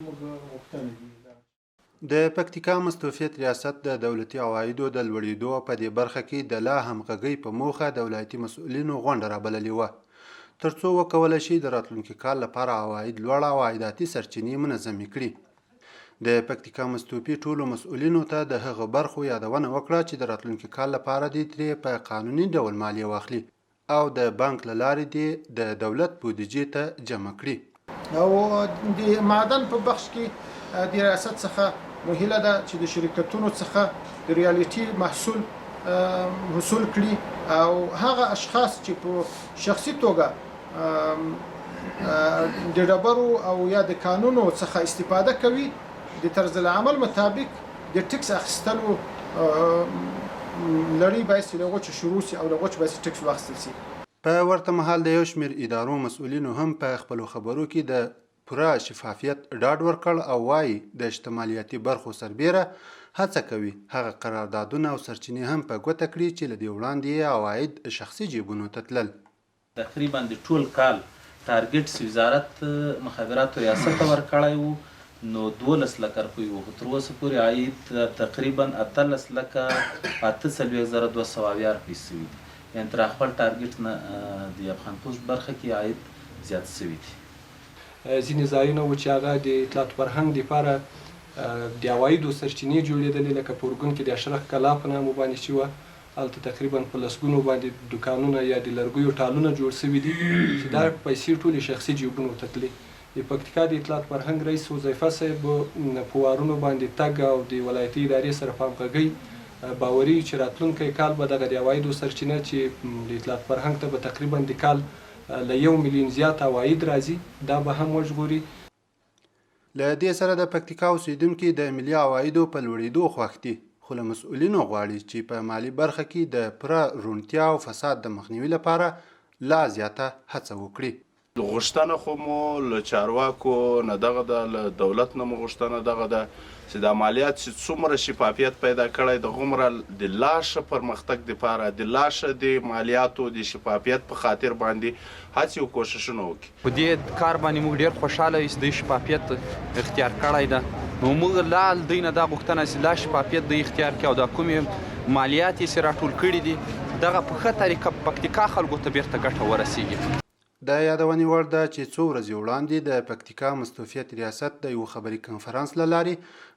موږ غوښتنه دي. د پکتیکا مستوفیت ریاست د دولتي عوایدو د لوړېدو او په دې برخه کې د لا همغږۍ په موخه د ولایتي مسؤلینو غونډه رابللې وه، ترڅو وکولای شي د راتلونکي کال لپاره عواید لوړ او عایداتي سرچینې منظمې کړي. د پکتیکا مستوفي ټولو مسؤلینو ته د هغه برخو یادونه وکړه چې د راتلونکي کال لپاره دې ترې په قانوني ډول مالیه واخلي او د بانک له لارې دې د دولت بودیجې ته جمع کړي. او د معدن په بخش کې د ریاست څخه مو هیله ده چې د شرکتونو څخه د ریالیټي محصول حصول کړي او هغه اشخاص چې په شخصي توګه د ډبرو او یا د کانونو څخه استفاده کوي د طرز العمل مطابق د ټکس اخیستلو لړۍ باید چې له غوچ شروع شي او له غوچ باید ټکس واخیستل شي. په ورته مهال د یو شمېر ادارو مسؤلینو هم په خپلو خبرو کې د پوره شفافیت ډاډ ورکړ او وايي، د شته مالیاتي برخو سربېره هڅه کوي هغه قراردادونه او سرچینې هم په ګوته کړي چې له دې وړاندې یې عواید شخصي جېبونو ته تلل. تقریبا د ټول کال ټارګټ چې وزارت مخابراتو ریاست ته ورکړی وو نو 12 لکه روپۍ وو، خو تر اوسه پورې عاید تقریبا 18 لکه 48,270 روپۍ شوي دي، یعنې تر خپل ټارګټ نه د افغان پوسټ برخه کې عاید زیات شوي دي. ځینې ځایونه وو چې هغه د اطلاعات فرهنګ دپاره د عوایدو سرچینې جوړېدلې، لکه په ارګون کې د اشرف کلا په نامه باندې چې وه، هلته تقریبا په لسګونو باندې دوکانونه یا د لرګیو ټالونه جوړ شوي دي چې دا پیسې ټولې شخصي جیبونو ته تلې. د پکتیکا د اطلاعات فرهنګ رئیس حذیفه صاحب په وارونو باندې تګ او د ولایتي ادارې سره په همغږۍ باوري یو چې راتلونکی کال به دغه د عوایدو سرچینه چې د اطلاعات فرهنګ ته به تقریبا د کال له یو میلیون زیات عواید راځي دا به هم وژغوري. له دې سره د پکتیکا اوسېدونکي د ملي عوایدو په لوړېدو خوښ دي، خو له مسؤلینو غواړي چې په مالي برخه کې د پوره روڼتیا او فساد د مخنیوي لپاره لا زیاته هڅه وکړي. غوښتنه خو مو له چارواکو نه دغه ده، له دولت نه مو غوښتنه دغه ده چې دا مالیات چې څومره شفافیت پیدا کړی دغومره د لا ښه پرمختګ دپاره، د لا ښه د مالیاتو د شفافیت په خاطر باندې هڅې او کوښښونه وکړي. په دې کار باندې موږ ډیر خوشاله یو چې دوی شفافیت اختیار کړی ده، نو موږ لا دوی نه دا غوښتنه چې لا شفافیت دوی اختیار کړي او دا کومې مالیات یې چې راټول کړي دي دغه په ښه طریقه پکتیکا خلکو ته بیرته ګټه ورسیږي. د یادونې وړ ده چې څو ورځې وړاندې د پکتیکا مستوفیت ریاست د یوه خبري کنفرانس له لارې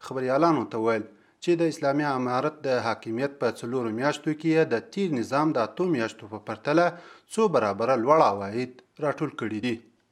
خبریالانو ته ویل چې د اسلامي امارت د حاکمیت په څلورو میاشتو کې یې د تیر نظام د اتو میاشتو په پرتله څو برابره لوړ عواید راټول کړي دي.